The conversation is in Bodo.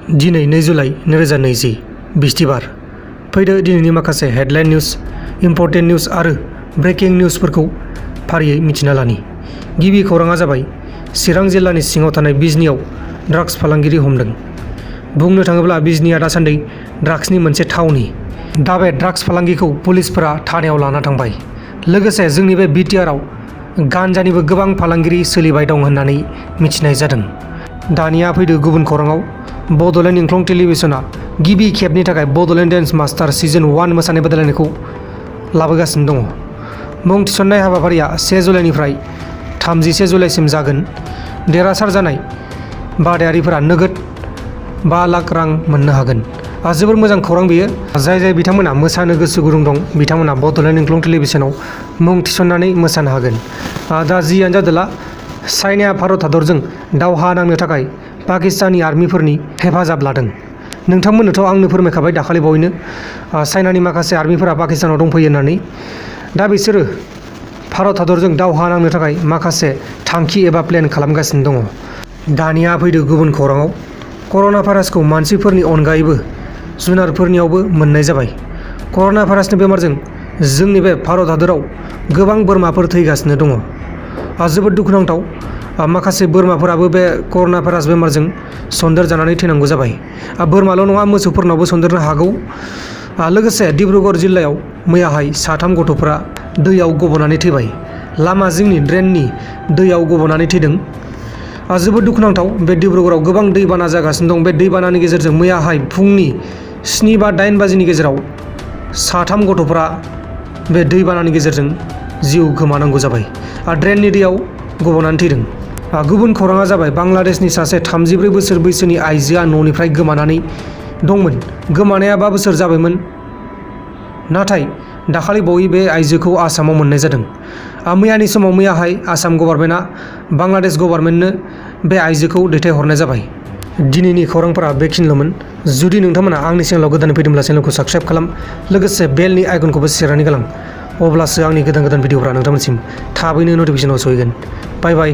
दिनै 2 जुलाइ 2020 बिस्थिबार फैदो दिनैनि माखासे हेडलाइन निउज इम्पर्टेन्ट निउज आरो ब्रेकिं निउजफोरखौ फारियै मिथिना लानि। गिबि खौराङा जाबाय चिरां जिल्लानि सिङाव थानाय बिजनीआव ड्राग्स फालांगिरि हमदों। बुंनो थाङोब्ला बिजनीआ दासान्दि ड्राग्सनि मोनसे थावनि। दा बे ड्राग्स फालांगिखौ पुलिसफोरा थानायाव लाना थांबाय। लोगोसे जोंनि बे बिटिआरआव गान्जानिबो गोबां फालांगिरि सोलिबाय दं होननानै मिथिनाय जादों। दानिया फैदो गुबुन खौराङाव बड'लेण्ड इंख्लं टेलिभिजनआ गिबि खेबनि थाखाय बड'लेण्ड डेन्स मास्टार सिजन 1 मोसानाय बादायलायनायखौ लाबोगासिनो दङ। मुं थिसननाय हाबाफारिया 1 जुलाइनिफ्राय 31 जुलाइसिम जागोन। देरहासार जानाय बादायारिफोरा नोगोद 5 लाख रां मोननो हागोन। जोबोर मोजां खौरां बेयो। जाय बिथांमोना मोसानो गोसो गुदुं दं बिथांमोना बड'लेण्ड इंख्लं टेलिभिजनाव मुं थिसननानै मोसानो हागोन। दा जियानो जादोला चाइनाया भारत हादरजों दावहा नांनो थाखाय पाकिस्तानी आर्मिफोरनि हेफाजाब लादों। नोंथांमोननोथ' आंनो फोरमायखाबाय दाखालि बावैनो चाइनानि माखासे आर्मिफोरा पाकिस्तानाव दंफैयो होननानै। दा बिसोरो भारत हादरजों दावहा नांनो थाखाय माखासे थांखि एबा प्लेन खालामगासिनो दङ। दानिया फैदो गुबुन खौराङाव कर'ना भाइरासखौ मानसिफोरनि अनगायैबो जुनारफोरनियावबो मोननाय जाबाय। कर'ना भाइरासनि बेमारजों जोंनि बे भारत हादराव गोबां बोरमाफोर थैगासिनो दङ। जोबोद दुखुनांथाव। माखासे बोरमाफोराबो बे कर'ना भाइरास बेमारजों सन्देर जानानै थैनांगौ जाबाय। बोरमाल' नङा मोसौफोरनावबो सन्देरनो हागौ। लोगोसे डिब्रुगड़ जिल्लायाव मैयाहाय 3 गथ'फोरा दैयाव गब'नानै थैबाय। लामा जिंनि ड्रेननि दैयाव गब'नानै थैदों। जोबोद दुखुनांथाव। बे डिब्रुगड़ाव गोबां दैबाना जागासिनो दं। बे दैबानानि गेजेरजों मैयाहाय फुंनि 7 बा 8 बाजिनि गेजेराव 3 गथ'फोरा बे दैबानानि गेजेरजों जिउ गोमानांगौ जाबाय। ड्रेननि दैयाव गब'नानै थैदों। गुबुन खौराङा जाबाय बांलादेशनि सासे 34 बोसोर बैसोनि आइजोआ न'निफ्राय गोमानानै दंमोन। गोमानाया 5 बोसोर जाबायमोन। नाथाय दाखालि बावै बे आइजोखौ आसामाव मोननाय जादों। मैयानि समाव मैयाहाय आसाम गभर्नमेन्टआ बांलादेश गभर्नमेन्टनो बे आइजोखौ दैथायहरनाय जाबाय। दिनैनि खौरांफोरा बेखिनिल'मोन। जुदि नोंथांमोना आंनि चेनेलाव गोदानै फैदोंब्ला चेनेलखौ साबस्क्राइब खालाम। लोगोसे बेलनि आइकनखौबो सेरनानै गालां। अब्लासो आंनि गोदान भिडिअफोरा नोंथांमोनसिम थाबैनो नटिफिकेसनाव सहैगोन। बाय बाय।